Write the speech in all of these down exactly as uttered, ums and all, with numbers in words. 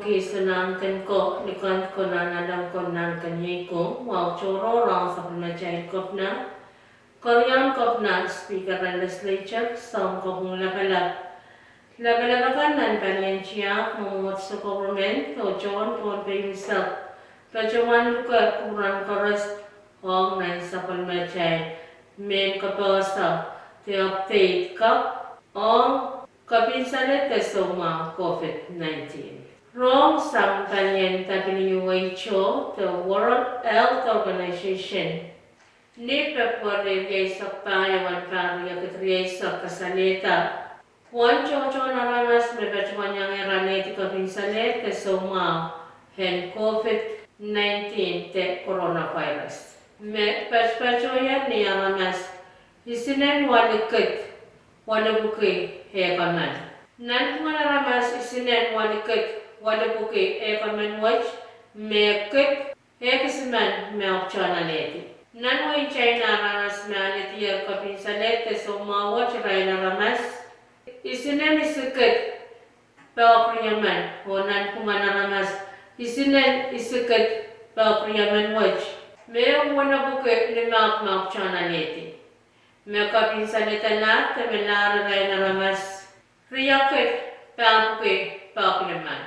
Kis nan kin ko, likend ko nan alem ko nan kin iei ko, wahu tohrohr ong sapwellimatail Kepina, Keriaun Kepina, Speaker en Legislature, Sounkopwung Lapalap, lapalap akan nan palien tiahk, mwomwohdiso, koperment, oh tohn Pohnpei unsek, patohwan luke kupwuren koaros ong nan sapwellimatail mehn kapehse de update kak ong kepinsaled de soumwahu COVID nineteen. Rong sang palien WHO de World Health Organization, ni Pwehpwehri rieisek pahieu en pahr riekid rieisek kasalehda uwen tohtohn aramas me patohwan iangehr alehdi kepinsaled de soumwahu en COVID nineteen de coronavirus, me patopatohier ni aramas isinen walikid waluhpwuki ehk emen. Nanpwungen aramas isinen walikid waluhpwuki ehk emen wet, me kid ehk isimen me ahpwtehn alehdi. Nan wehin China aramas me alehdier kepinsaled de soumwahu wet irail aramas isinen isikid pahkri emen, oh nanpwungen aramas isinen isikid pahkri emen wet, me uwen epwiki limehk me ahpwtehn alehdi. Me kepinsaled alahr de melahr irail aramas riekid pahr epwiki pahklimen,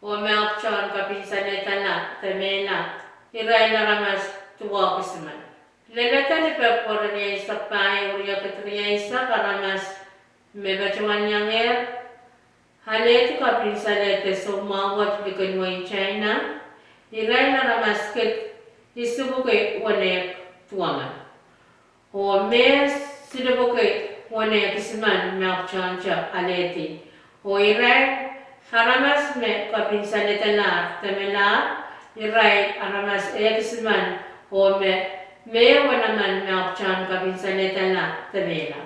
oh me ahpwtehn kepinsaled ala de mehla irail aramas duwehk isimen. Leledo ni Pwehpwehri rieisek pahieu riekid rieisek aramas me patohwan iangehr alehdi kepinsaled de soumwahu wet likin wehin China, irail aramas kid isipwiki wenehk duwemen, oh me silipwiki wenehk isimen me ahpwtehn alehdi. Oh irail aramas me kepinsaled alahr de melahr irail aramas ehk isimen, oh me, me wenemen me ahpwtehn kepinsaled ala de mehla.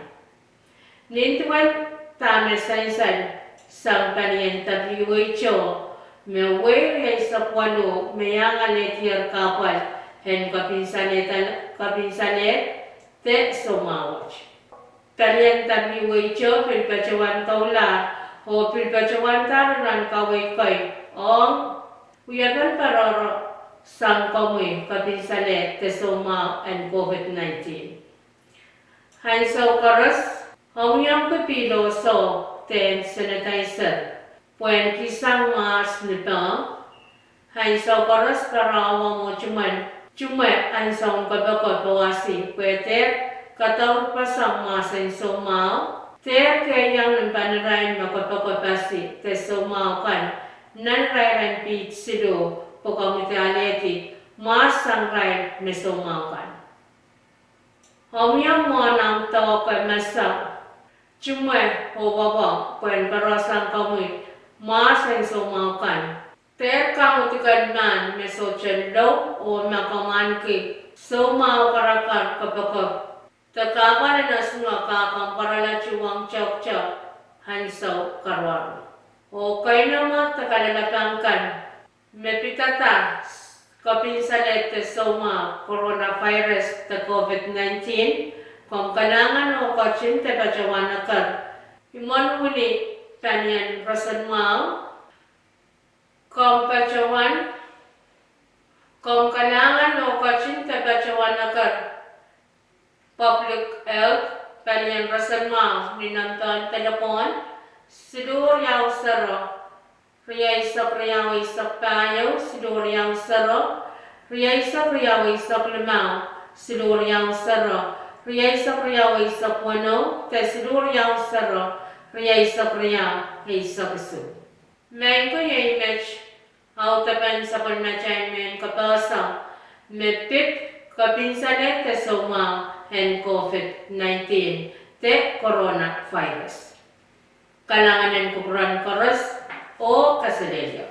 Nin duwen dahme sansal sang palien WHO, me wehi rieisek waluh me iang alehdier kahpwal en kepinsaled, kepinsaled de soumwahu wet. Palien WHO pil patohwan doulahr oh pil patohwandahr rahn kaweid kei ong wiepen patohro sang komwi kepinsaled de soumwahu en COVID nineteen. Ansou koaros, omwiomwki pihl oh soh de hand sanitizer pwehn kihsang mwahs ni peh. Ansou koaros, karawa oh tumwen, tumwe ansoun kopokop oh asi pwe dehr kadaurpeseng mwahs en soumwahu, dehr kehiong limpanirail me kopokop, asi de soumwahu kan nan irair en piht siluh pwe komwi de alehdi mwahs sang irail me soumwahu kan. Omwiomw mwohn ahmw doahke meseng, tumwe oh wowo pwehn patohsang komwi mwahs en soumwahu kan. Dehr kaunopdahr mahn me sohte lou oh me kamwahnki soumwahu karakar kopokop de kahpwal en asingo kak pwarala tuhwong toahkte ansou karuaru. Oh keinemwe de kalelapak kan me pidada kepinsaled de soumwahu coronavirus de COVID nineteen, komw kalahngan oh ketin de patohwan eker imwen wini palien roson mwahu. Komw patohwan, komw kalahngan oh ketin de patohwan eker Public Health palien roson mwahu ni nempehn delepwohn siluh riau sero, rieisek riau eisek pahieu, siluh riau sero, rieisek riau eisek limau, siluh riau sero, rieisek riau eisek weneu, de siluh riau sero, rieisek riau eisek isuh. Maing ko, iei met audepen sapwellimatail mehn kapehse me pid kepinsaled de soumwahu en COVID nineteen de coronavirus. Kalahngan en kupwuren koaros oh kaselehlie.